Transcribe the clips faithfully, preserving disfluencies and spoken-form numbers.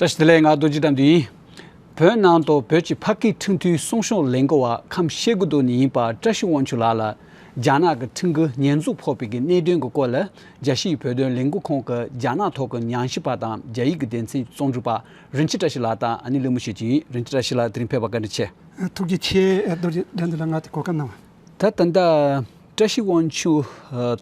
བཀྲ་ཤིས་བདེ་ལེགས། ང་རྡོ་རྗེ་དམ་དུ་ཡིན། བོད་ནང་དུ་བོད་ཀྱི་ཕ་སྐད་ཁྲིམས་མཐུན་སྲུང་སྐྱོབ་ལས་འགུལ་བ་ཁམས་ཤེལ་སྒོ་རྡོ་ནས་ཡིན་པ་བཀྲ་ཤིས་དབང་ཕྱུག་ལགས་ལ་རྒྱ་ནག་གི་ཁྲིམས་འགལ་ཉེས་འཛུགས་ཕོག་པའི་གི་གནད་དོན་གྱི་སྐོར་ལ་རྒྱལ་སྤྱིའི་བོད་དོན་ལས་འགུལ་ཁང་གི་རྒྱ་ནག་ཐོག་གི་ཉམས་ཞིབ་པ་དང་རྒྱ་ཡིག་གི་སྡེ་ཚན་གྱི་རྩོམ་སྒྲིག་པ་རིན་ཆེན་བཀྲ་ཤིས་ལགས་དང་ཨ་ནི་གླེང་མོལ་བྱེད་ཀྱི་ཡིན། རིན་ཆེན་བཀྲ་ཤིས་ལགས་དེ་རིང་ཕེབས་པར་བཀའ་དྲིན་ཆེ། ཐུགས་རྗེ་ཆེ། རྡོ་རྗེ་དམ་དུ་ལ་ང་དེ་གོ་སྐབས་གནང་བ། ད་ད་ལྟ་བཀྲ་ཤིས་དབང་ཕྱུག་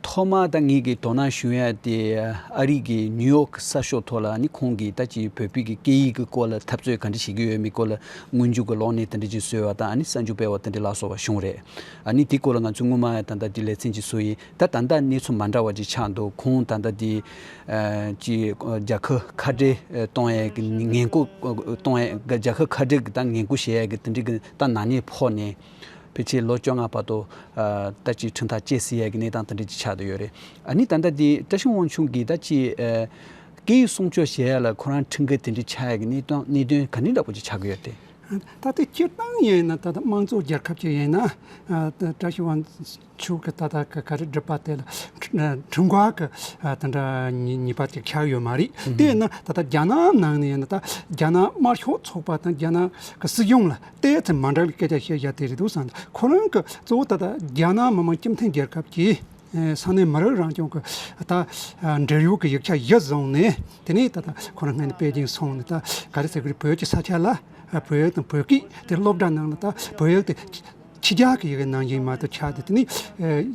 ཐོག་མ་ད་ངེད་ཀྱི་དོ་སྣང་ཞུ་ཡ་དེ་ཨ་རི་གི་ནིའུ་ཡོག་གསར་ཤོག་ཐོག་ལ་ནི་ཁོང་གིས་ད་ཅིག་བོད་པའི་གི་སྐད་ཡིག་གི་སྐོར་ལ་འཐབ་རྩོད་ག་འདྲ་བྱེད་ཀྱི་ཡོད་མེད་སྐོར་ལ་སྔོན་འཇུག་གི་གློག་བརྙན་དེ་འདྲ་ཅིག་བཟོས་བ་དང་ཨ་ནི་གསར་འགྱུར་སྤེལ་བ་དེ་འདྲ་ལ་སོགས་པ་བྱུང་རེད། ཨ་ནི་དེ་སྐོར་ལ་ང་ཚོས་སྔོན་མ་ད་ལྟ་དེ་ལེ་ཚན་ཅིག་བཟོས་ཡིན། ད་ད་ལྟ་གནས་ཚུལ་མ་འདྲ་བ་ཅིག་ཆགས་འདུག་ཁོང་ད་ལྟ་དེ་ཅིག་རྒྱལ་ཁབ་ཁ་བྲལ་གཏོང་ཡ་གི་ངན་སྐུལ་གཏོང་ཡ་རྒྱལ་ཁབ་ཁ་བྲལ་གི་ད་ངན་སྐུལ་བྱེད་ཡ་གི་དེ་འདྲ་གི་ད་ནག་ཉེས་ཕོག་ནས། ཕལ་ཆེར་ལོ་བཅོ་ལྔ་བར་དུ་ཨ་ད་ཅིག་ཁྲིམས་ཐག་བཅད་སྲིད་ཡ་གི་གནས་སྟངས་དེ་འདྲ་ཅིག་ཆགས་བསྡད་ཡོད་རེད། ཨ་ནི་ད་ལྟ་འདི་བཀྲ་ཤིས་དབང་ཕྱུག་གིས་ད་ཅིག་ཨ་སྐད་ཡིག་སྲུང་སྐྱོབ་བྱེད་ཡ་ལ་ཁོ་རང་ཁྲིམས་འགལ་དེ་འདྲ་ཆགས་ཡ་གི་གནས་སྟངས་གནད་དོན་ག་འདྲ་འདྲ་པོ་ཅིག་ཆགས་ཀྱི་ཡོད་དེ། ད་ལྟའི་སྤྱིར་བཏང་ཡིན་ན་ད་ལྟ་དམངས་གཙོ་རྒྱལ་ཁབ་ཅིག་ཡིན་ན་ཨ་ད་བཀྲ་ཤིས་དབང་ཕྱུག་གི་ད་ལྟ་ག་ག་རེ་སྒྲུབ་པ་དེ་ལ་ཁྲི་ཁྲིམས་འགལ་གི་ཨ་དེ་འདྲ་ཉེས་ཉེས་པ་ཅིག་ཆགས་ཡོད་མ་རེད། དེ་ཡིན་ན་ད་ལྟ་རྒྱ་ནག་ནང་ནས་ཡིན་ན་ད་རྒྱ་ནག་དམར་ཤོག་ཚོགས་པ་དང་རྒྱ་ནག་གི་སྲིད་གཞུང་ལ། དེ་ཚེ་མ་འདྲ་བའི་སྐད་ཆ་བཤད་བཞག་དེ་རེད་འདུག་བསམ། ཁོ་རང་གི་གཙོ་བོ་ད་ལྟ་རྒྱ་ནག་མི་དམངས་སྤྱི་མཐུན་རྒྱལ་ཁབ་ཀྱི་ས་གནས་མི་རིགས་རང་སྐྱོང་གི་ད་འབྲེལ་ཡོད་ཀྱི་ཡིག་ཆ་གཞི་བཟུང་ནས། དེ་ནས་ད་ལྟ་ཁོ་རང་སྔོན་ནས་པེ་ཅིང་སོང་ནས་ད་ག་རེ་ཟེར་དགོས་རེད། བོད་ཀྱི་ས་ཆ་ལ་བོད་ཡིག་དང་བོད་སྐད་དེ་སློབ་གྲྭ་ནང་ལ་ད་བོད་ཡིག་དེ་ཕྱི་རྒྱལ་གྱི་ཡི་གེ་ནང་བཞིན་མ་གཏོགས་ཆགས་ཏེ། དེ་ནས་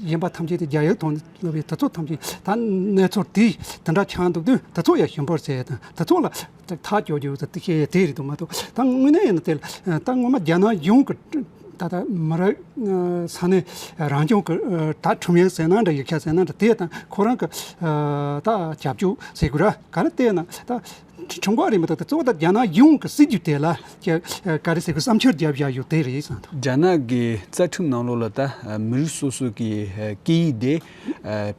གཞན་པ་ཐམས་ཅད་དེ་རྒྱ་ཡིག་ཐོག་ནས་སློབ་ཡས་དེ་ཚོ་ཐམས་ཅད་ད་གནས་ཚུལ་དེ་དེ་འདྲ་ཆགས་འདུག་དུས་དེ་ཚོ་ཡང་ཞིབ་པར་བྱས་དང་དེ་ཚོ་ལ། ཐག་གཅོད་རྒྱུ་དེ་བཤད་ཡས་དེ་རེད་འདུག་མ་གཏོགས། ད་དངོས་གནས་ཡིན་ན་དེ་ད་སྔོན་མ་རྒྱ་ནག་གཞུང་གི་ད་ལྟ་མི་རིགས་ས་གནས་རང་སྐྱོང་གི་ད་ཁྲིམས་ཡིག་ཟེར་ན་འདྲ་ཡིག་ཆ་ཟེར་ན་འདྲ་དེ་དང་ཁོ་རང་གི་ད་རྒྱབ་སྐྱོར་ཟེར་དགོས་ར་ག་རེ་བལྟས་ན་ད་ཁྲིམས་འགལ་རེད་མ་གཏོགས། དེ་གཙོ་བོ་ད་རྒྱ་ནག་གཞུང་གི་སྲིད་ཇུས་དེ་ལ་ག་རེ་ཟེར་དགོས་བསམ་འཆར་བརྒྱབ་བཞག་ཡོད་དེ་རེད་བསམ་འདུག་རྒྱ་ནག་གི་རྩ་ཁྲིམས་ནང་ལོགས་ལ་ད་མི་རིགས་སོ་སོ་གི་སྐད་ཡིག་དེ་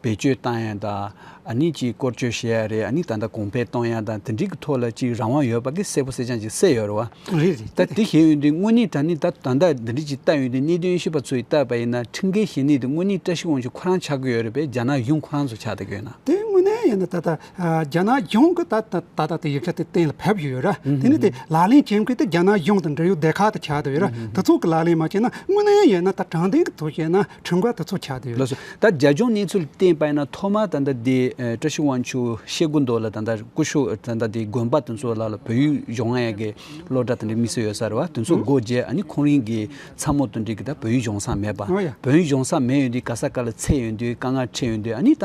བེད་སྤྱོད་བཏང་ཡ་དང་། ཨ་ནི་ཅིག་སྐོར་སྐྱོད་བྱེད་ཡ་རེད། ཨ་ནི་ད་ལྟ་གོང་འཕེལ་གཏོང་ཡ་དང་དེ་འདྲའི་གི་ཐོག་ལ་ཅིག་རང་དབང་ཡོད་པ་གི་གསལ་པོ་གསལ་རྐྱང་ཅིག་གསལ་ཡོད་རེད་བ། རེད་རེད། ད་དེ་བཤད་ཡོང་དུས་དངོས་གནས་དྲང་གནས་ད་ད་ལྟ་འདི་འདྲ་ཅིག་ལྟ་ཡོང་དུས་གནད་དོན་ཤེས་པ་ཚོ་ཡིས་བལྟས་པ་ཡིན་ན་ཁྲིམས་འགལ་བྱེད་ནི་དེ་དངོས་གནས་བཀྲ་ཤིས་དབང་ཕྱུག་ཁོ་རང་ཆགས་ཀྱི་ཡོད་རེད་པས། རྒྱ་ནག་གཞུང་ཁོ་རང་ཚོ་ཆགས་བསྡད་ཀྱི་ཡོད་ན། དེ་དངོས་གནས་ཡིན་ན་ད་ལྟ་རྒྱ་ནག་གཞུང་གི་ད་ད་ད་ལྟ་དེ་ཡིག་ཆ་དེ་གཏན་ལ་ཕབ་ཡོད་ར། དེ་ནི་དེ་ལག་ལེན་བྱེད་མཁན་དེ་རྒྱ་ནག་གཞུང་དང་འབྲེལ་ཡོད་སྡེ་ཁག་དེ་ཆགས་བསྡད་ཡོད་ར། དེ་ཚོ་གི་ལག་ལེན་མ་བྱས་ན་དངོས་གནས་ཡིན་ན་ད་དྲང་བདེན་གི་ཐོག་བཤད་ན། ཁྲིམས་འགལ་དེ་ཚོ་ཆགས་བསྡད་ཡོད། ལགས་སོ། ད་རྒྱ་གཞུང་གནས་ཚུལ་བསྟན་པ་ཡིན་ན་ཐོག་མར་ད་ལྟ་དེ་ཨ་བཀྲ་ཤིས་དབང་ཕྱུག་ཤེལ་སྒོ་རྡོ་ལ་ད་ལྟ་སྐུ་ཞབས་ད་ལྟ་དེ་དགོན་པ་དེ་ཚོ་ལ་ལ་བོད་ཡིག་སྦྱོང་ཡ་གི་སློབ་གྲྭ་དེ་འདྲ་དམིགས་བསལ་ཡོད་ས་རེད་བ། དེ་ཚོ་སྒོ་འབྱེད། ཨ་ནི་ཁོང་རང་གི་ཚ་མོ་དེ་འདྲ་གི་ད་བོད་ཡིག་སྦྱོང་ས་མེད་པ། ཨོ་ཡ། བོད་ཡིག་སྦྱོང་ས་མེད་ཡོང་དུས་ག་ས་ག་ལ་ཚད་ཡོང་དུས་དཀའ་ངལ་འཕྲད་ཡོང་དུས། ཨ་ནི་ད་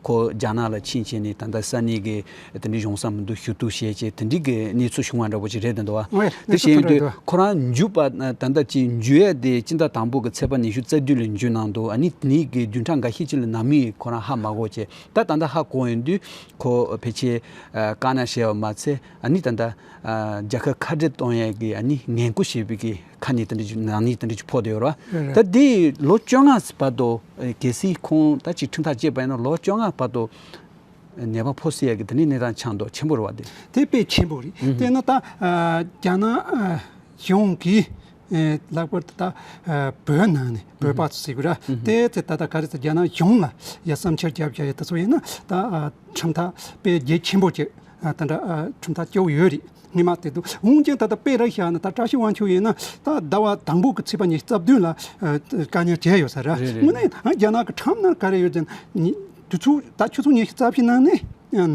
ཁོ་རྒྱ་ནག་ལ་ཕྱིན་བྱས་ནས་ད་ལྟ་ས་གནས་གི་དེ་འདྲའི་སྦྱོང་ས་མི་འདུག་ཞུ་གཏུག་བྱས་བྱས་དེ་འདྲའི་གི་གནས་ཚུལ་བྱུང་བ་འདྲ་པོ་ཅིག་རེད་འདུག་བ། ཨོ་ཡ། དེ་གནས་ཚུལ་བྱས་ཡོང་དུས་དེ་འདྲ་འདུག་ཁོ་རང་འཇུས་པ་ད་ལྟ་ཅིག་འཇུ་ཡས་དེ་སྤྱི་ཟླ་དང་པོ་གི་ཚེས་པ་ཉི་ཤུ་རྩ་བདུན་ལ་འཇུས་གནང་འདུག་ཨ་ནི་དེ་ནས་གི་བདུན་ཕྲག་འགའ་ཤས་ཅིག་ལ་ནམ་ཡིན་ཁོ་རང་ཧ་མ་གོ་བྱས། ད་ད་ལྟ་ཧ་གོ་ཡོང་དུས་ཁོ་ཕལ་ཆེར་ཨ་བཀག་ཉར་བྱས་པ་མ་ཚད། ཨ་ནི་ད་ལྟ་ཨ་རྒྱལ་ཁབ་ཁ་བྲལ་གཏོང་ཡས་ཀྱི་ཨ་ནི་ངན་སྐུལ་བྱེད་པའི་གི་ཁ་ནས་དེ་འདྲ་ཅིག་ནག་ཉེས་དེ་འདྲ་ཅིག་ཕོག་བསྡད་ཡོད་རེད་བ། རེད་རེད། ད་དེ་ལོ་བཅོ་ལྔ་བར་དུ་ཨ་གལ་སྲིད་ཁོང་ད་ཅིག་ཁྲིམས་ཐག་བཅད་པ་ཡིན་ན་ལོ་བཅོ་ལྔ་བར་དུ་ནད་པ་ཕོག་སྲིད་ཡ་གི་དེ་ནི་གནས་སྟངས་ཆགས་མདོག་ཆེན་པོ་རེད་བ། དེ་དེ་དཔེ་ཆེན་པོ་རེད། ཨུ་ཧུ། དེ་ན་ད་ཨ་རྒྱ་ནག་ཨ་གཞུང་གིས་ཨེ་ལྷག་པར་དུ་ད་ཨ་བོད་ནང་ནས་བོད་པ་ཚོ་ཟེར་དགོས་ར། ཨུ་ཧུ། དེ་ཚེ་ད་ལྟ་ག་རེ་ཟེར། རྒྱ་ནག་གཞུང་ལ་ཡ་བསམ་འཆར་བརྒྱབ་བཞག་ཡ་དེ་ཚོ་ཡིན་ན་ད་ཨ་ཁྲིམས་ཐག་དཔེ་གལ་ཆེན་པོ་ཅིག་ཨ་ད་འདྲ་ཨ་ཁྲིམས་ཐག་བཅད་ཡོད་རེད། སྔོན་མ་དེ་འདུག་འོན་ཀྱང་ད་ལྟ་དཔེ་ར་བཞག་ན་ད་བཀྲ་ཤིས་དབང་ཕྱུག་ཡིན་ན་ད་ཟླ་བ་དང་པོ་གི་ཚེས་པ་ཉི་ཤུ་རྩ་བདུན་ལ་ཨ་བཀག་ཉར་བྱས་ཡོད་ས་ར། རེད་རེད། དངོས་གནས་ཨ་རྒྱ་ནག་གི་ཁྲིམས་ནང་ག་རེ་ཡོད་ཟེར་ན། དུས་ཚོད་ད་ཆུ་ཚོད་ཉི་ཤུ་རྩ་བཞི་ནང་ནས་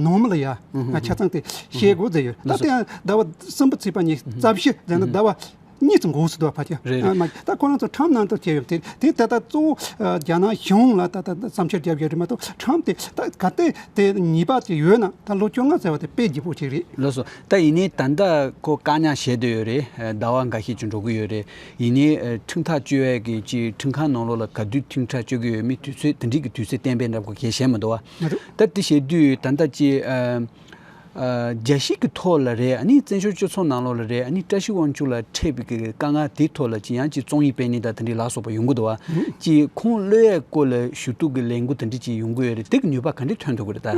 ནོར་མ་ལ་ཡ་ཨུ་ཧུ། ཆ་ཚང་དེ་ཤེས་དགོས་ཟེར་ཡོད། ད་ལགས་སོ། དེ་ཡང་ཟླ་བ་གསུམ་པ་ཚེས་པ་ཉི་ཤུ་རྩ་བཞི་ཟེར་ན་ཟླ་བ་གཉིས་ཙམ་འགོར་སྲིད་འདུག་ཕལ་ཆེར། རེད་རེད། ཨ་མ་ད་ཁོ་རང་ཚོ་ཁྲིམས་ནང་དུ་བྱས་ཡོད། དེ་དེ་ད་ལྟ་གཙོ་བོ་ཨ་རྒྱ་ནག་གཞུང་ལ་ད་ལྟ་བསམ་འཆར་བརྒྱབ་ཡོད་རེད་མ་གཏོགས། ཁྲིམས་དེ་ད་ག་དེ་དེ་ཉེས་པ་དེ་ཡོད་ན་ད་ལོ་བཅོ་ལྔ་ཟེར་བ་དེ་དཔེ་ལྗིད་པོ་ཅིག་རེད། ལགས་སོ། ད་ཡིན་ནའི་ད་ལྟ་ཁོ་བཀག་ཉར་བྱས་བསྡད་ཡོད་རེད། ཟླ་བ་འགའ་ཤས་ཅིག་འགྲོ་གི་ཡོད་རེད། ཡིན་ནའི་ཁྲིམས་ཐག་གཅོད་ཡས་ཀྱི་ཅིག་ཁྲིམས་ཁང་ནང་ལོགས་ལ་ག་དུས་ཁྲིམས་ཐག་གཅོད་ཀྱི་ཡོད་མེད་དུས་ཚོད་དེ་འདྲའི་གི་དུས་ཚོད་གཏན་འབེབས་འདྲ་པོ་གལ་བྱས་མི་འདུག་བ། མ་རེད། ད་དེ་བྱེད་དུས་ད་ལྟ་ཅིག་ཨ་ཨ་རྒྱལ་སྤྱི་གི་ཐོག་ལ་རེད། ཨ་ནི་བཙན་བྱོལ་སྤྱི་ཚོགས་ནང་ལོགས་ལ་རེད། ཨ་ནི་བཀྲ་ཤིས་དབང་ཕྱུག་ལ་འཕྲད་པའི་གི་དཀའ་ངལ་དེའི་ཐོག་ལ་ཅིག་ཡང་ཅིག་རྩོམ་ཡིག་སྤེལ་ནི་དང་དེ་འདྲའི་ལ་སོགས་པ་ཡོང་གི་འདུག་བ། ཨུ། ཅིག་ཁོང་གློད་ཡས་སྐོར་ལ་ཞུ་གཏུག་གི་ལས་འགུལ་དེ་འདྲ་ཅིག་ཡོང་གི་ཡོད་རེད། དེ་གི་ནུས་པ་ག་འདྲ་ཐོན་ཐུབ་ཀྱི་རེད་ད།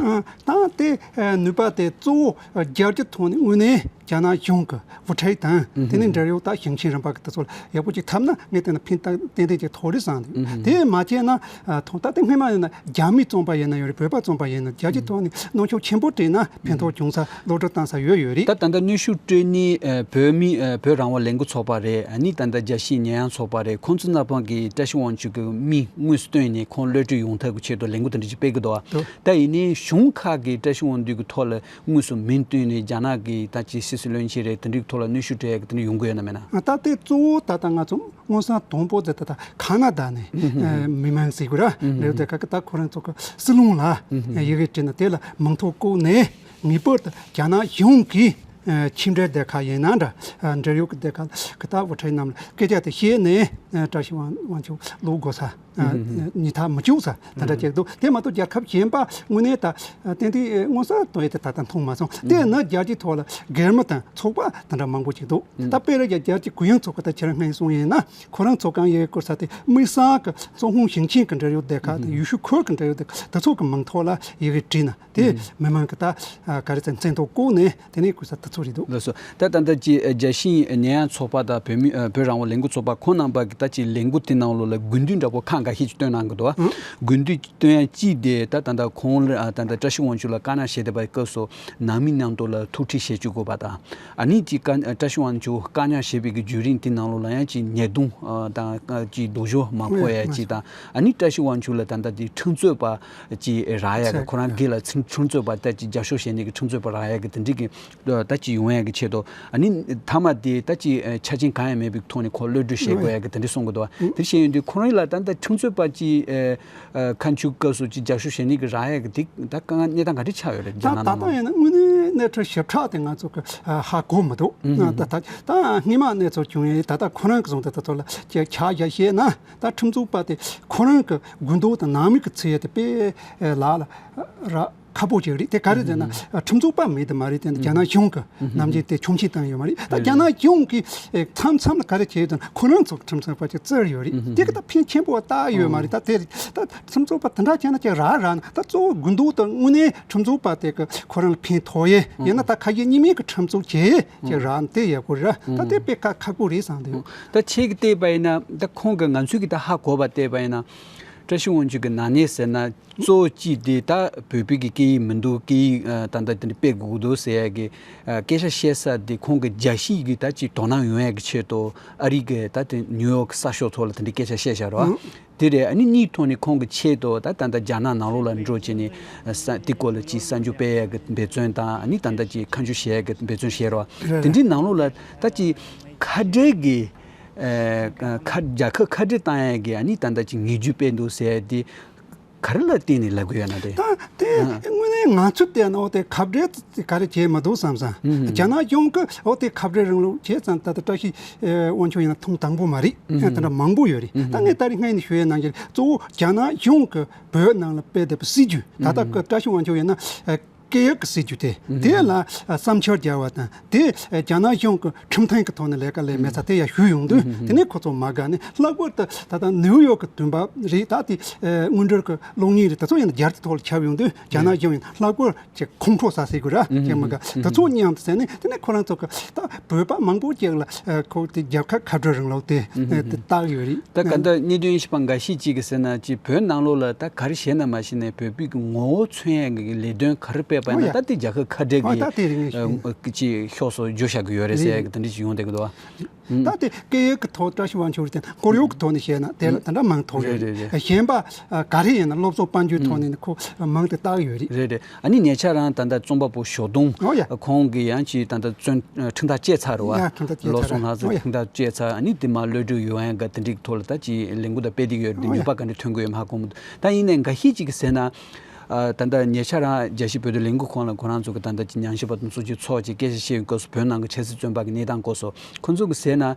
ཨ་ད་ དེ་ནུས་པ་དེ་གཙོ་བོ་རྒྱལ་སྤྱིའི་ཐོག་ནས་དངོས་གནས་རྒྱ་ནག་གཞུང་གི་དབུ་ཁྲིད་དང་དེ་ནས་འབྲེལ་ཡོད་ད་ཞིང་ཆེན་རིམ་པ་གི་དེ་ཚོ་ལ་ཡག་པོ་ཅིག་འཐབ་ན་ངས་བལྟས་ན་ཕན་ཏན་ཏན་ཅིག་ཐོགས་རེད་བསམ་འདུག་དེ་མ་བྱས་ན་ཐོག་ད་ལྟ་སྔོན་མ་ཡིན་ན་རྒྱ་མི་བཙོང་པ་ཡིན་ན་ཡོད་རེད། བོད་པ་བཙོང་པ་ཡིན་ན་རྒྱལ་སྤྱིའི་ཐོག་ནས་གནོན་ཤུགས་ཆེན་པོ་སྤྲད་ན་ཕན་ཐོགས་བྱུང་ས་གློད་གྲོལ་བཏང་ས་ཡོད་ཡོད་རེད། ད་ད་ལྟ་གནོན་ཤུགས་སྤྲད་ནས་ཨ་བོད་མི་ཨ་བོད་རང་དབང་ལས་འགུལ་ཚོགས་པ་རེད། ཨ་ནི་ད་ལྟ་རྒྱལ་སྤྱིའི་ཉེས་ཡངས་ཚོགས་པ་རེད། ཁོང་ཚོ་རྣམ་པ་གིས་བཀྲ་ཤིས་དབང་ཕྱུག་གི་མི་དངོས་སུ་བཏོན་ནས་ཁོང་གློད་གྲོལ་ཡོང་ཐབས་ཀྱི་ཆེད་དུ་ལས་འགུལ་དེ་འདྲ་ཅིག་སྤེལ་གི་འདུག་ཨ། ད་ཡིན་ནའི་གཞུང་ཁག་གིས་བཀྲ་ཤིས་དབང་འདུས་ཀྱི་ཐོག་ལ་དངོས་སུ་མིང་བཏོན་ནས་རྒྱ་ནག་གི་ད་ཅི་སྲིད་ཟུར་བློན་ཆེན་རེད་དེ་འདྲའི་ཐོག་ལ་གནོན་ཤུགས་སྤྲད་ཡག་གི་དེ་འདྲ་ཡོང་གི་ཡོད་ན་མེད་ན། ད་ལྟའི་གཙོ་བོ་ད་ལྟ་ང་ཚོ་མངོན་གསལ་དོད་པོ་དེ་ད་ལྟ་ཁ་ན་ཌ་ནས་མི་མང་ཟེར་དགོས་ར་ལེའུ་དེ་ཁ་གི་ད་ཁོ་རང་ཚོ་གི་སྲིད་བློན་ལ་ཡི་གེ་བྲིས་ན་དེ་ལ་མིང་ཐོ་བཀོད་ནས་ངེས་པར་དུ་རྒྱ་ནག་གཞུང་གིས་ཕྱི་འབྲེལ་སྡེ་ཁག་ཡིན་ན་འདྲ་འབྲེལ་ཡོད་ཀྱི་སྡེ་ཁག་གི་ད་དབུ་ཁྲིད་རྣམས་ལ་སྐད་ཆ་དེ་བཤད་ནས་བཀྲ་ཤིས་དབང་དབང་ཕྱུག་བློ་དགོས་ས། ཉི་ཐག་མི་གཅོད་ས་དེ་འདྲ་ཅིག་འདུག་དེ་མ་གཏོགས་རྒྱལ་ཁབ་གཞན་པ་དངོས་གནས་ད་དེ་འདི་མངོན་གསལ་དོད་པོ་དེ་ད་ལྟ་མཐོང་མ་སོང་། དེ་ནི་རྒྱལ་སྤྱིའི་ཐོག་ལ་སྒེར་མི་དང་ཚོགས་པ་དེ་འདྲ་མང་པོ་ཅིག་འདུག་ད་དཔེར་ན་རྒྱལ་སྤྱིའི་གུ་ཡངས་ཚོགས་པ་ད་ཁྱེད་རང་སྔོན་གསུངས་ཡིན་ན་ཁོ་རང་ཚོ་གང་ཡོད་སྐོར་ས་དེ་དམིགས་བསལ་གྱི་ཙུང་ཧུང་ཞིང་ཆེན་གྱི་འབྲེལ་ཡོད་སྡེ་ཁག་དང་ཡུལ་ཤུལ་ཁུལ་གྱི་འབྲེལ་ཡོད་སྡེ་ཁག་དེ་ཚོ་གི་མིང་ཐོག་ལ་ཡི་གེ་བྲིས་ན་དེ་མི་མང་གི་ད་ག་རེ་ཟེར་མཚན་ཐོ་བཀོད་ནས་དེ་ནས་གུས་ས་དེ་ཚོ་རེད་འདུག་ལགས་སོ། ད་ད་ལྟ་ཀྱི་རྒྱལ་སྤྱིའི་ཉེས་ཡངས་ཚོགས་པ་དང་བོད་མི་ཨ་བོད་རང་དབང་ལས་འགུལ་ཚོགས་པ་ཁོང་རྣམ་པ་གི་ད་ཀྱི་ལས་འགུལ་དེ་ནང་ལོགས་ལ་དགོས་འདུན་འདྲ་པོ་ཁག་འགའ་ཤས་ཀྱིས་བཏོན་གནང་གི་འདུག་དགོས་འདུན་བཏོན་ཡ་གཅིག་དེ་ད་ད་ལྟ་ཁོང་ལ་ཨ་ད་ལྟ་བཀྲ་ཤིས་དབང་ཕྱུག་ལ་བཀའ་མོལ་བྱེད་བསྡད་པའི་སྐབས་སུ་ནང་མི་མཉམ་དུ་ལ་ཐུག་འཕྲད་བྱེད་བཅུག་དགོས་པ་དང་། ཨ་ནི་ཀྱི་བཀའ་བཀྲ་ཤིས་དབང་ཕྱུག་བཀའ་མོལ་བྱེད་པའི་གི་བརྒྱུད་རིམ་དེ་ནང་ལོགས་ལ་ཡང་ཀྱི་ཉེས་རྡུང་ཨ་དང་ཀྱི་སྡུག་སྦྱོང་མ་ཕོག་ཡ་གཅིག་དང་། ཨ་ནི་བཀྲ་ཤིས་དབང་ཕྱུག་ལ་ད་ལྟ་དེ་ཁྲིམས་རྩོད་པ་ཀྱི་རག་ཡ་གི་ཁོ་རང་སྒེར་ལ་ཁྲིམས་ཁྲིམས་རྩོད་པ་ད་ཀྱི་རྒྱབ་སྐྱོར་བྱེད་ནས་གི་ཁྲིམས་རྩོད་པ་རག་ཡ་གི་དེ་འདྲའི་གི་ད་ཅི་ཡོང་ཡ་གི་ཆེད་དུ་ཨ་ནི་མཐའ་མ་དེ་ད་ཅི་ཆ་རྐྱེན་གང་ཡང་མེད་པའི་ཐོག་ནས་ཁོ་གློད་གྲོལ་བྱེད་དགོས་ཡ་གི་དེ་འདྲ་གསུང་གི་འདུག་བ། དེ་བཤད་ཡོང་དུས་ཁོ་རང་ལ་ད་ལྟ་ཁྲིམས་རྩོད་པ་ཅི་ཁ་མཆུ་སྐབས་སུ་ཅི་རྒྱབ་སྐྱོར་བྱེད་ནི་གི་རག་ཡ་གི་དེ་ད་དཀའ་ངལ་གནས་སྟངས་ག་འདྲ་ཆགས་ཡོད་རེད་ད་རྒྱ་ནག་ད་ནང་ལྟ་ལ། ཡིན་ན་དངོས་གནས་གནས་ཚུལ་ཞིབ་ཕྲ་དེ་ང་ཚོ་གི་ཧ་གོ་མི་འདུག་ད་ད་ད་སྔོན་མ་གནས་ཚུལ་བྱུང་ཡས་ད་ལྟ་ཁོ་རང་གི་བཟུང་དེ་ད་ཚོ་ལ་ཁྱབ་བཞག་བཤད་ན་ད་ཁྲིམས་རྩོད་པ་དེ་ཁོ་རང་གི་དགོས་འདུན་དང་ནང་མི་གི་ཚུལ་ཡ་དེ་དཔེ་ལག་ལ་རག་ཁག་པོ་ཅིག་རེད། དེ་ག་རེ་ཟེར་ན་ཁྲིམས་རྩོད་པ་མེད་དེ་མ་རེད། དེ་ནི་རྒྱ་ནག་གཞུང་གི་ནམ་རྒྱུན་དེ་ཁྱོང་ཆེན་བཏང་ཡོད་མ་རེད། ད་རྒྱ་ནག་གཞུང་གིས་མཚམས་མཚམས་ལ་ག་རེ་བྱས་ཡོད་དམ་ཁོ་རང་ཚོ་གི་ཁྲིམས་རྩོད་པ་ཅིག་བཙིར་ཡོད་རེད། དེ་གི་ད་ཕན་ཆེན་པོ་བཏགས་ཡོད་མ་རེད། ད་དེ་ད་ཁྲིམས་རྩོད་པ་དེ་འདྲ་བྱས་ན་ཅིག་རག་རག་ན་ད་གཙོ་བོ་དགོས་འདུན་དང་དངོས་གནས་ཁྲིམས་རྩོད་པ་དེ་གི་ཁོ་རང་ལ་ཕན་ཐོགས་ཡས་ཡིན་ན་ད་ཁ་ཞེ་གཉིས་མེད་ཀྱི་ཁྲིམས་རྩོད་བྱས་ཅིག་རག་ན་དེ་ཡག་པོ་རེད། ད་དེ་དཔེ་ཁག་ཁག་པོ་རེད་བསམ་འདུག་ད་ཁྱེད་ཀྱིས་བལྟས་པ་ཡིན་ན་ད་ཁོང་གི་ང་ཚོས་ཀྱི་ད་ཧ་གོ་བ་བལྟས་པ་ཡིན་ན་བཀྲ་ཤིས་དབང་ཕྱུག་གི་ནང་ནས་ཟེར་ན། གཙོ་བོ་གཅིག་དེ་ད་བོད་པའི་གི་སྐད་ཡིག་མི་འདུག་སྐད་ཡིག་ཨ་ད་ལྟ་དེ་འདྲ་སྤེལ་དགོས་ཀྱི་འདུག་ཟེར་ཡ་གི་ཨ་སྐད་ཆ་བཤད་ས་དེ་ཁོང་གི་རྒྱལ་སྤྱིའི་གི་ད་ཅིག་དོ་སྣང་ཡོང་ཡ་གི་ཆེད་དུ་ཨ་རི་གི་ད་དེ་ནིའུ་ཡོག་གསར་ཤོག་ཐོག་ལ་དེ་འདྲའི་སྐད་ཆ་བཤད་བཞག་རོགས། དེ་རེད། ཨ་ནི་གཉིས་ཐོག་ནས་ཁོང་གི་ཆེད་དུ་ད་ད་ལྟ་རྒྱ་ནག་ནང་ལོགས་ལ་འགྲོ་བྱས་ནས་ས་དེ་སྐོར་ལ་ཅིག་གསར་འགྱུར་སྤེལ་ཡ་གི་འབད་བརྩོན་དང་ཨ་ནི་ད་ལྟ་ཅིག་ཁ་མཆུ་བཞེས་ཡ་གི་འབད་བརྩོན་བྱས་རོགས། དེ་འདྲའི་ནང་ལོགས་ལ་ད་ཅིག་ཁ་བྲལ་གི་ཨ་ཁ་རྒྱལ་ཁབ་ཁ་བྲལ་བཏང་ཡ་གི་ཨ་ནི་ད་ལྟ་ཅིག་ངེས་འབྱུང་སྤེལ་འདུག་ཟེར་ཡ་དེ། ག་རེ་ལ་བརྟེན་ནས་ལབ་གི་ཡོད་ན་དེ། ད་དེ་ཨ་དངོས་གནས་ང་ཚོ་བལྟས་ན་འོ་དེ་ཁ་བྲལ་ག་རེ་བྱས་མི་འདུག་བསམ་བསམ། ཨུ་ཧུམ། རྒྱ་ནག་གཞུང་གིས་འོ་དེ་ཁ་བྲལ་རིང་ལུགས་བྱས་ཙང་ད་ལྟ་བཀྲ་ཤིས་ཨེ་དབང་ཕྱུག་ཡིན་ན་ཐེངས་དང་པོ་མ་རེད། ཨུ་ཧུམ། དེ་འདྲ་མང་པོ་ཡོད་རེད། ཨུ་ཧུམ། ད་ངས་ད་རེས་སྔོན་ནས་ཞུ་ཡས་ནང་བཞིན་གཙོ་བོ་རྒྱ་ནག་གཞུང་གིས་བོད་ནང་ལ་སྤེལ་བསྡད་པའི་སྲིད་ཇུས་ད་ལྟ་ཨུ་ཧུམ། བཀྲ་ཤིས་དབང་ཕྱུག་ཡིན་ན་ཨེ་སྐད་ཡིག་གི་སྲིད་ཇུས་དེ། ཨུ་ཧུམ། དེ་ལ་ཨ་བསམ་འཆར་རྒྱག་པ་དང་། དེ་རྒྱ་ནག་གཞུང་གི་ཁྲིམས་མཐུན་གྱི་ཐོག་ནས་ལས་ཀ་ལས་མེད་ཚ་དེ་ཡང་ཞུས་ཡོང་དུས། ཨུ་ཧུམ། དེ་ནས་ཁོ་ཚོ་མ་དགའ་ནས་ལྷག་པར་དུ་ད་ལྟ་ནིའུ་ཡོག་གི་བདུན་པ་རེད། ད་དེ་ཨ་དངུལ་འབྲེལ་གྱི་གློག་བརྙན་རེད། དེ་ཚོ་ཡང་རྒྱལ་སྤྱི་ཐོག་ལ་ཁྱབ་ཡོང་དུས་རྒྱ་ནག་གཞུང་ཡང་ལྷག་པར་ཅིག་ཁོང་ཁྲོ་ཟ་སྲིད་དགོས་ར་ཅེས་མ་དགའ། དེ་ཚོ་མཉམ་དུ་ཟེར་ནས་དེ་ནས་ཁོ་རང་ཚོ་གི་ད་བོད་པ་མང་པོ་ཅིག་ལ་ཨ་ཁོ་དེ་རྒྱལ་ཁབ་ཁ་བྲལ་རིང་ལུགས་དེ་ཨ་དེ་བཏགས་ཡོད་རེད། ད་ག་འདྲ་གནད་དོན་ཞིག་པ་འགའ་ཤས་ཅིག་གིས་ཟེར་ན་ཅིག་བོད་ནང་ལོགས་ལ་ད་ག་རེ་བྱས་ན་མ་བྱས་ནས་བོད་པའི་གི་ངོ་བོ་མཚོན་ཡས་གི་ལས་དོན་ག་རེ་སྤེལ་པ་ཡིན་ཨོ་ན། ཡ། ད་དེ་རྒྱལ་ཁབ་ཁ་བྲལ་ཨོ་གི་ད་དེ་རིང་ཨ་ཅིག་ཕྱོགས་སུ་བསྒྱུར་བཞག་གི་ཡོད་རེད་ཟེར་ཡ་གི་དེ་འདྲ་ཅིག་ཡོང་བསྡད་གི་འདུག་བ། ད་དེ་སྐད་ཡིག་གི་ཐོག་བཀྲ་ཤིས་དབང་ཕྱུག་རེད་དེ་ཁོར་ཡུག་གི་ཐོག་ནས་བཤད་ན་དེ་ལ་ད་ལྟ་མང་ཐོག་རེད། རེད་རེད་རེད། གཞན་པ་ཨ་ག་རེ་ཡིན་ན་སློབ་གསོ་དཔལ་འབྱོར་ཐོག་ནས་ནི་ཁོ་མང་དུ་བཏགས་ཡོད་རེད། རེད་རེད། ཨ་ནི་ཉེ་ཆར་རང་ད་ལྟ་རྩོམ་པ་པོ་ཞོགས་དུང་ཨོ་ཡ། ཁོང་གི་ཡང་ཅིག་ད་ལྟ་བཙོན་ཁྲིམས་ཐག་བཅད་ཚར་རེད་བ། ཡ་ཁྲིམས་ཐག་བཅད་ཚར་བློ་བཟང་ལགས་ཨོ་ཡ། ཁྲིམས་ཐག་བཅད་ཚར། ཨ་ནི་དེ་མ་གློད་གྲོལ་ཡོང་ཡ་ག་དེ་འགྲིག་ཐོག་ལ་ད་ཅིག་ལས་འགུལ་ད་སྤེལ་བསྡད་ཡོད་རེད། ཨོ་ཡ། ནུས་པ་ག་འདྲ་ཐོན་གི་ཡོད་མ་ཧ་གོ་མི་འདུག་ད་ཡིན་ནའི་འགའ་ཤས་ཅིག་གིས་ཟེར་ན། ཨ་ད་ལྟ་ཉེ་ཆར་རང་རྒྱལ་སྤྱིའི་བོད་དོན་ལས་འགུལ་ཁང་ལ་ཁོ་རང་ཚོ་གི་ད་ལྟ་ཅིག་ཉམས་ཞིབ་པ་དང་ཚོགས་ཆུང་ཚོགས་ཀྱི་སྐད་ཆ་བཤད་ཡོང་སྐབས་སུ་བོད་ནང་གི་ཆབ་སྲིད་བཙོན་པ་གི་གནས་སྟངས་སྐོར་སོགས་ཁོ་ཚོ་གིས་ཟེར་ན།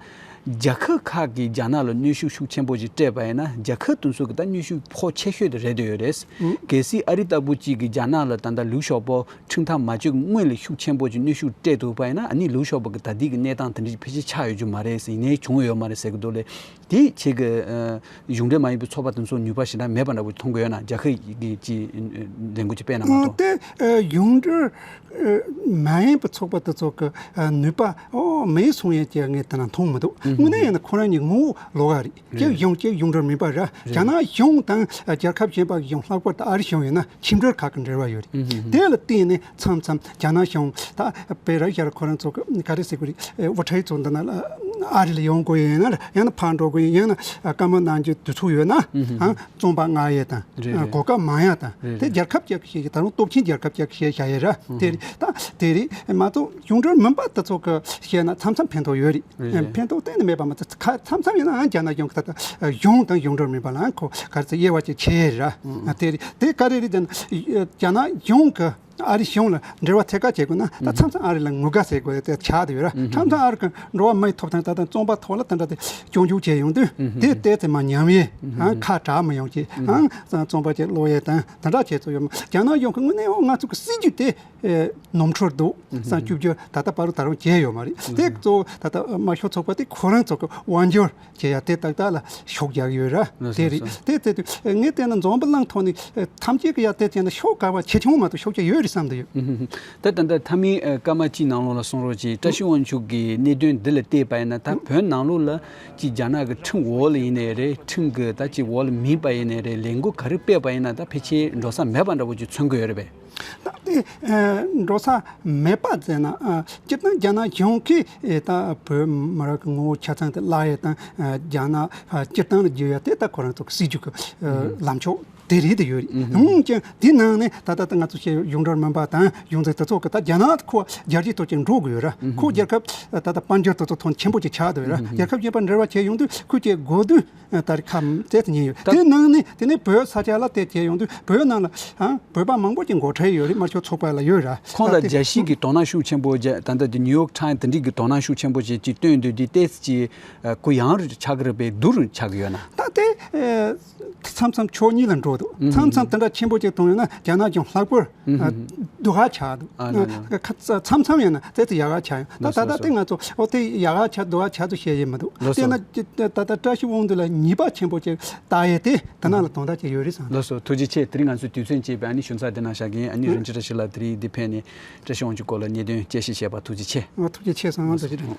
རྒྱལ་ཁབ་ཁག་གིས་རྒྱ་ནག་ལ་གནོན་ཤུགས་ཤུགས་ཆེན་པོ་ཞིག་སྤྲད་པ་ཡིན་ན་རྒྱལ་ཁབ་དེ་ཚོ་གི་ད་གནོན་ཤུགས་ཕོག་ཆེ་ཤོས་དེ་རེད་འདོད་ཡོད་རེད། ཨུ། གལ་སྲིད་ཨ་རི་ལྟ་བུ་ཅིག་གིས་རྒྱ་ནག་ལ་ད་ལྟ་ལུག་ཤོག་པོ་ཁྲིམས་ཐག་མ་གཅོད་སྔོན་ལ་ཤུགས་ཆེན་པོ་ཅིག་གནོན་ཤུགས་སྤྲད་ཐུབ་པ་ཡིན་ན་ཨ་ནི་ལུག་ཤོག་པོ་གི་ད་ལྟའི་གི་གནས་སྟངས་དེ་འདྲ་ཕལ་ཆེར་ཆགས་ཡོད་རྒྱུ་མ་རེད་ཟེར། ཡིན་ནའི་བྱུང་ཡོད་མ་རེད་ཟེར་གི་འདུག་ལེ། དེ་ཆེད་ཀྱི་གཞུང་འབྲེལ་མ་ཡིན་པའི་ཚོགས་པ་དེ་ཚོ་ནུས་པ་ཞེ་དྲག་མེད་པ་འདྲ་པོ་མཐོང་གི་ཡོད་ན། རྒྱ་གར་གྱི་ལས་འགུལ་གྱི་དཔེ་རྣམ་པ་དང་། དེ་གཞུང་འབྲེལ་མ་ཡིན་པའི་ཚོགས་པ་དེ་ཚོ་གི་ནུས་པ་མེད་སོང་ཡས་ཀྱི་ངས་དེ་ན་མཐོང་མི་འདུག་དངོས་གནས་ཡིན་ན་ཁོ་རང་གཉིས་ངོ་བོ་ལོགས་ཀ་རེད། གཅིག་གཞུང་གཅིག་གཞུང་འབྲེལ་མིན་པ་ར། རྒྱ་ནག་གཞུང་དང་རྒྱལ་ཁབ་གཞན་པ་གི་གཞུང་ལྷག་པར་དུ་ཨ་རི་གཞུང་ཡིན་ན་ཕྱི་འབྲེལ་ཁག་གི་འབྲེལ་བ་ཡོད་རེད། དེ་ལ་བརྟེན་ནས་མཚམས་མཚམས་རྒྱ་ནག་གཞུང་ད་དཔེ་ར་ཤར་ཁོ་རང་ཚོ་གི་ག་རེ་ཟེར་དགོས་རེད། དབུ་ཁྲིད་ཚོ་འདི་ན་ལ་ཨ་རི་ལ་ཡོང་དགོས་ཡིན་ན་ལ་ཡང་ན་ཕར་འགྲོ་དགོས་ཡིན། ཡང་ན་བཀའ་མོལ་གནང་རྒྱུ་དུས་ཚོད་ཡོད་ན་ཨང་རྩོམ་པ་མངག་ཡས་དང་གོ་སྐབས་མང་ཡ་དང་། དེ་རྒྱལ་ཁབ་ཅིག་གི་ཞེས་ཀྱི་ད་རུང་སྟོབས་ཆེན་རྒྱལ་ཁབ་ཅིག་གི་ཞེས་བྱ་ཡས་ར། དེ་རེད། ད་དེ་རེད་མ་གཏོགས་གཞུང་འབྲེལ་མིན་པ་དེ་ཚོ་གི་བཤད་ན་མཚམས་མཚམས་ཕན་ཐོགས་ཡོད་རེད། རེད། ཕན་ཐོགས་གཏན་ནས་མེད་པ་མ་ཚད་ཁ་མཚམས་མཚམས་ཡིན་ནའང་རྒྱ་ནག་གཞུང་གི་ད་ལྟ་གཞུང་དང་གཞུང་འབྲེལ་མིན་པ་ལའང་ཁོ་ག་རེ་ཟེར་དབྱེ་བ་ཅིག་ཕྱེ་ཡས་ར། དེ་རེད། དེ་ག་རེ་རེད་ཟེར་ན་རྒྱ་ནག་གཞུང་གི་ཨ་རི་གཞུང་ལ་འབྲེལ་བ་ཐད་ཀར་བྱེད་དགོས་ན་ད་མཚམས་མཚམས་ཨ་རི་ལ་ངོ་དགའ་ཟེར་དགོས་དེ་ཆགས་བསྡད་ཡོད་ར། མཚམས་མཚམས་ཨ་རི་གི་འགྲོ་བ་མིའི་ཐོབ་ཐང་ད་ལྟ་རྩོམ་པ་ཐོག་ལ་དེ་འདྲ་དེ་སྐྱོན་བརྗོད་བྱས་ཡོང་དུས་དེ་ཏོག་ཙམ་མ་ཉམས་ཡས་ཨང་ཁ་གྲག་མི་ཡོང་ཅིག་ཨང་རྩོམ་པ་ཅིག་ཀློག་ཡས་དང་དེ་འདྲ་བྱས་ཚོ་ཡོད་མ། རྒྱ་ནག་གཞུང་གི་དངོས་གནས་འོ་ང་ཚོ་གི་སྲིད་ཇུས་དེ་ནོར་འཁྲུལ་འདུག་བསམ་བཅུག་རྒྱུ་ད་ལྟ་བར་དུ་ད་རུང་བྱས་ཡོད་མ་རེད། དེ་གཙོ་བོ་ད་ལྟ་དམར་ཤོག་ཚོགས་པ་དེ་ཁོ་རང་ཚོ་གི་དབང་སྒྱུར་བྱེད་ཡ་དེ་ཏག་ཏག་ལ་ཤུགས་རྒྱག་ཡོད་ར། དེ་རེད། དེ་བརྩིས་དུས་ངས་བལྟས་ན་འཛམ་བུ་གླིང་ཐོག་ནས་ཐམས་ཅད་ཀྱི་ཡ་དེ་བལྟས་ན་ཤོག་ག་བ་ཆེ་ཆུང་མ་གཏོགས་ཤོག་ཆེ་ཡོད་རེད་བསམ་གྱི་ཡོད། ད་ད་ལྟ་མཐའ་མའི་སྐར་མ་གཅིག་ནང་ལོགས་ལ་གསུང་རོགས་གྱིས། བཀྲ་ཤིས་དབང་ཕྱུག་གིས་གནད་དོན་འདི་ལ་བལྟས་པ་ཡིན་ན། ད་བོད་ནང་ལོགས་ལ་ཅིག་རྒྱ་ནག་གི་ཁྲིམས་འོག་ལ་ཡིན་ནའི་རེད། ཁྲིམས་ཀྱི་ད་ཅིག་འོག་ལ་མིན་པ་ཡིན་ནའི་རེད། ལས་འགུལ་ག་རེ་སྤེལ་པ་ཡིན་ན་ད་ཕལ་ཆེར་འགྲོ་ས་མེད་པ་འདྲ་པོ་ཅིག་མཚོན་གྱི་ཡོད་རེད་པས། ད་དེ་འགྲོ་ས་མེད་པ་ཟེར་ན་སྤྱིར་བཏང་རྒྱ་ནག་གཞུང་གིས་ད་བོད་མི་རིགས་ཀྱི་ངོ་བོ་ཆ་ཚང་དེ་བརླག་ཡས་དང་རྒྱ་ནག་སྤྱིར་བཏང་ལ་བསྒྱུར་ཡས་དེ་ད་ཁོ་རང་ཚོ་གི་སྲིད་ཇུས་ཀྱི་ལམ་ཕྱོགས་དེ་རེད་དེ་ཡོད་རེད། འོན་ཀྱང་དེ་ནང་ནས་ད་ལྟ་ང་ཚོ་བཤད་གཞུང་འབྲེལ་མིན་པ་དང་གཞུང་འཛིན་དེ་ཚོ་གི་ད་རྒྱ་ནག་ཁོ་རྒྱལ་སྤྱིའི་ཐོག་ཅིག་འགྲོ་དགོས་ཡོད་ར། ཁོ་རྒྱལ་ཁབ་ད་ལྟ་དཔལ་འབྱོར་དེ་ཚོ་ཐོག་ཆེན་པོ་ཅིག་ཆགས་འདུག་ར། རྒྱལ་ཁབ་གཞན་པ་འབྲེལ་བ་བྱས་ཡོང་དུས་ཁོ་ཅིག་དགོས་དུས། ད་རེས་ཁ་བཙལ་དུ་ཉན་ཡོད། དེ་ནང་ནས་དེ་ནས་བོད་ས་ཆ་ལ་དེ་བྱས་ཡོང་དུས་བོད་ནང་ལ་ཨང་བོད་པ་མང་པོ་ཅིག་འགོ་ཁྲིད་ཡོད་རེད། དམར་ཤོག་ཚོགས་པ་ལ་ཡོད་ར། ཁོང་ལ་རྒྱལ་སྤྱི་གི་དོ་སྣང་ཤུགས་ཆེན་པོ་བརྒྱབ། ད་ལྟ་དེ་ནིའུ་ཡོག་ཊའིམ་དེ་འདྲས་ཀྱི་དོ་སྣང་ཤུགས་ཆེན་པོ་ཅིག་ཅིག་བཏོན་དུས་དེ་ཏོག་ཙམ་ཅིག་གུ་ཡངས་རུ་ཆགས་ཀྱི་རེད་པས། སྡུག་རུ་ཆགས་ཀྱི་ཡོད་ན། ད་དེ་མཚམས་མཚམས་ཕྱོགས་གཉིས་ལ་འགྲོ་འདུག་མཚམས་མཚམས་དེ་འདྲ་ཆེན་པོ་ཅིག་གཏོང་ཡོད་ན་རྒྱ་ནག་གཞུང་ལྷག་པར་སྡུག་ཧ་ཆགས་འདུག་ཨ་ལ་ལ། ཁ་མཚམས་མཚམས་ཡིན་ན་དེ་ཚོ་ཡག་ཧ་ཆགས་ཡོང་། ད་ལགས་སོ་ད་ལྟ་ལགས་སོ། དེ་ང་ཚོ་ཨོ་དེ་ཡག་ཧ་ཆགས་སྡུག་ཧ་ཆགས་ཚོ་བཤད་ཡས་མི་འདུག་ལགས་དེ་སོ། ན་ད་ལྟ་བཀྲ་ཤིས་དབང་འདུས་ལ་ཉེས་པ་ཆེན་པོ་ཅིག་བཏགས་ཡས་དེ་དེ་ནང་ལ་དོན་དག་ཅིག་ཡོད་རེད་བསམ། ལགས་སོ། ཐུགས་རྗེ་ཆེ། དེ་རིང་ང་ཚོའི་དུས་ཚོད་བཅད་པས་ཨ་ནི་ཞུ་ཚགས་དེ་ན་བཞག་གིན། ཨ་ནི་རིན་ཆེན་བཀྲ་ཤིས་ལགས་དེ་རིང་འདི་ཕེབས་ནས་བཀྲ་ཤིས་དབང་ཕྱུག་སྐོར་ལ་གནད་དོན་དཔྱད་ཞིབ་བྱས་པ་ཐུགས་རྗེ་ཆེ། ཨོ་ཐུགས་རྗེ་ཆེ་བསམ། ཐུགས་རྗེ་ཆེ།